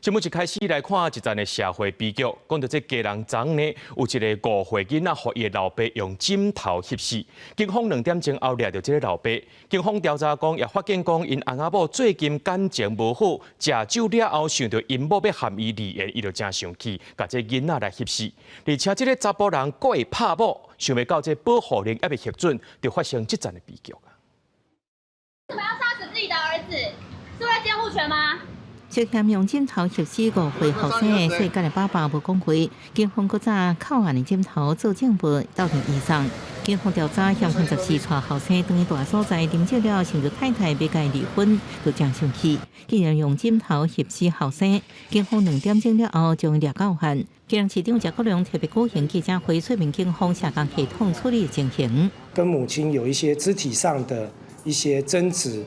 新聞一開始來看一陣的社會悲劇，講到這基隆昨呢，有一个5歲囡仔，予伊的老爸用枕頭翕死。警方2點鐘後掠著這个老爸，警方調查講，也發現講𪜶翁仔某最近感情無好，食酒了後想著𪜶某欲和伊離緣，伊就誠生氣，共這囡仔來翕死。而且這个查埔人閣會拍某，想袂到這保護令猶未核准，就發生這陣的悲劇。為什麼要殺死自己的兒子？是為了監護權嗎？涉嫌用枕頭翕死5歲後生的細漢的爸爸無講話，警方閣早扣案的枕頭做證物鬥陣移送。警方調查，嫌犯14帶後生轉去蹛所在啉酒了，想著太太欲共伊離婚，就誠生氣，竟然用枕頭翕死後生。警方2點鐘了後將伊掠到案。基隆市長謝國樑特別舉行記者會，說明警方社工系統處理的情形。跟母親有一些肢體上的一些爭執，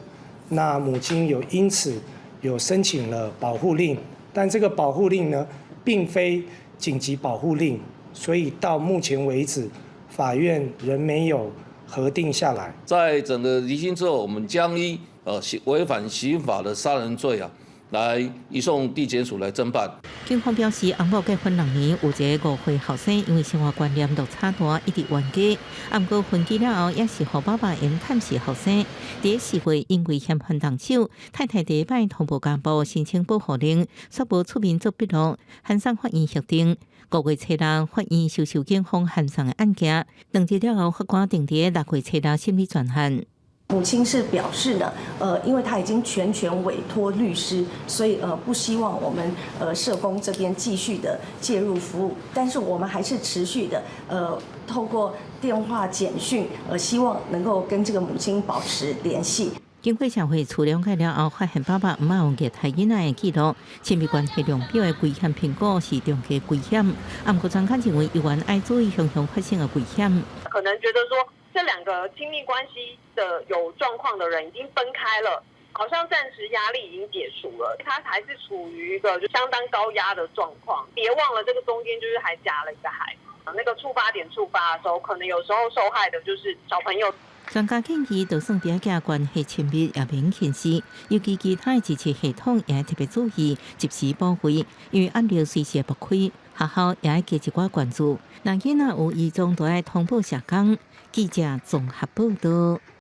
那母親有因此有申請了保護令，但這個保護令呢，並非緊急保護令，所以到目前為止，法院仍沒有核定下來。在整個釐清之後，我們將依違反刑法的殺人罪啊，來移送地檢署來偵辦。警方表示，翁某結婚6年，有一个5歲後生，因為生活觀念落差大，一直冤家。毋過分居了後，也是予爸爸用探視後生。佇4月，因為嫌犯動手，太太第一擺通報家暴，申請保護令，卻無出面做筆錄，函送法院核定。5月初6，法院收受警方函送的案件，2日了後，法官定佇6月初6審理全案。母親是表示呢，因為他已經全權委託律師，所以不希望我們社工這邊繼續的介入服務，但是我們還是持續的透過電話、簡訊，希望能夠跟這個母親保持聯繫。經過社會處了解了後，發現爸爸毋捌有虐待囡仔的記錄，親密關係量表的危險評估是中低危險。毋過專家認為，猶原愛注意常常發生的危險。可能覺得說，這兩個親密關係的有狀況的人已經分開了，好像暫時壓力已經解除了，他還是處於一個就相當高壓的狀況。別忘了，這個中間就是還夾了一個孩子，那個觸發點觸發的時候，可能有時候受害的就是小朋友。專家建議，就算爸囝關係親密，也免輕視，尤其其他的支持系統也特別注意，及時補位，因為壓力隨時會爆開。學校也愛加一寡關注，若囡仔有異狀，都愛通報社工。記者綜合報道。